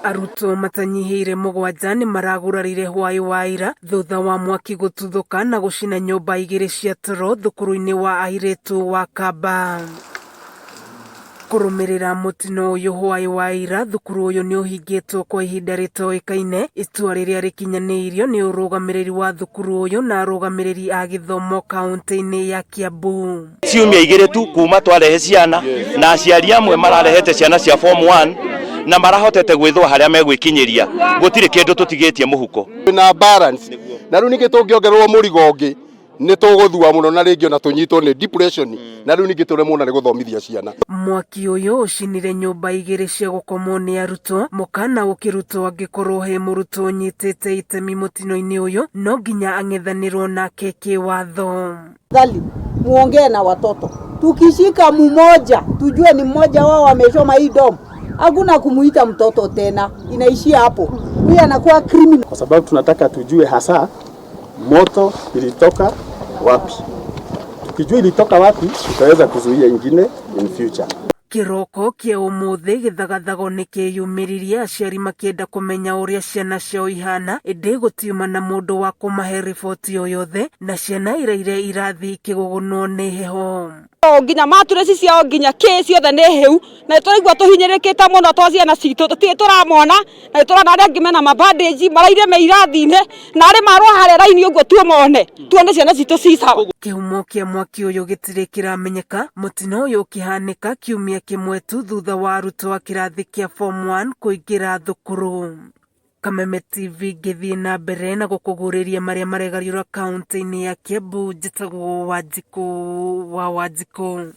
Arutwo matanyihĩire mũgwanja nĩmaragurarire hwaĩ wa ira thutha wa mwaki gũtuthũka na gũcina nyũmba igĩrĩ cia toro thukuru-inĩ wa airĩtu wa Kamba. Kũrũmĩrĩra mũtino ũyũ hwaĩ wa ira thukuru ũyũ nĩ ũhingĩtwo kwa ihinda rĩtoĩkaine, itua rĩrĩa rĩkinyanĩirio nĩ ũrũgamĩrĩri wa thukuru ũyũ na arũgamĩrĩri a gĩthomo kaũntĩ-inĩ ya Kiambu. Ciumia igĩrĩ tu kuma twarehe ciana na aciari amwe mararehete ciana cia form 1 na marahotete gwĩthũa harĩa megwĩkinyĩria, gũtirĩ kĩndũ tũtigĩtie mũhuko. Na balance na rĩu ningĩ tũngĩongererwo mũrigo ũngĩ nĩ tũgũthua mũno na rĩngĩ ona tũnyitwo nĩ depression na rĩu ningĩ tũremwo na nĩ gũthomithia ciana. Mwaki ũyũ ũcinire nyũmba igĩrĩ cia gũkomwo nĩ arutwo, mũkana ũkĩrutwo angĩkorwo he mũrutwo ũnyitĩte itemi mũtino-inĩ ũyũ no nginya ang'ethanĩrwo nake kĩwatho. Tafadhali muongee na watoto, tukishika mmoja tujue ni mmoja wao amesoma hii dom, hakuna kumuita mtoto tena, inaishia hapo. Huyu anakuwa criminal. Kwa sababu tunataka tujue hasa moto ilitoka wapi. Tukijua ilitoka wapi, tutaweza kuzuia ingine in future. Kĩroko kĩa ũmũthĩ gĩthagathago nĩ kĩyumĩririe aciari makĩenda kũmenya ũrĩa ciana ciao ihana ĩndĩ gũtiuma na mũndũ wa kũmahe riboti o yothe na ciana iraire irathi ikĩgũgũnwo nĩ heho. Nginya matureci ciao nginya kä ciothe nä hä u na nä tåraigua tå hinyä rä kä te må no to ciana citå tå tirä tå ramona na nä tårona arä angä mena mabandĩnji maraire me irathi-inĩ na arĩ marwo harĩa raini ũguo tuomone tuone ciana citũ ci sawa. Kĩhumo kĩa mwaki ũyũ gĩtirĩ kĩramenyeka, mũtino ũyũ ũkĩhanĩka kiumia kĩmwe tu thutha wa arutwo a kĩrathi kĩa form 1 kũingĩra thukuru. Kameme TV ngĩthiĩ na mbere na gũkũguũrĩria marĩa maregariũra kaũntĩ-inĩ ya Kiambu, njĩtagwo Wanjikũ wa Wanjikũ.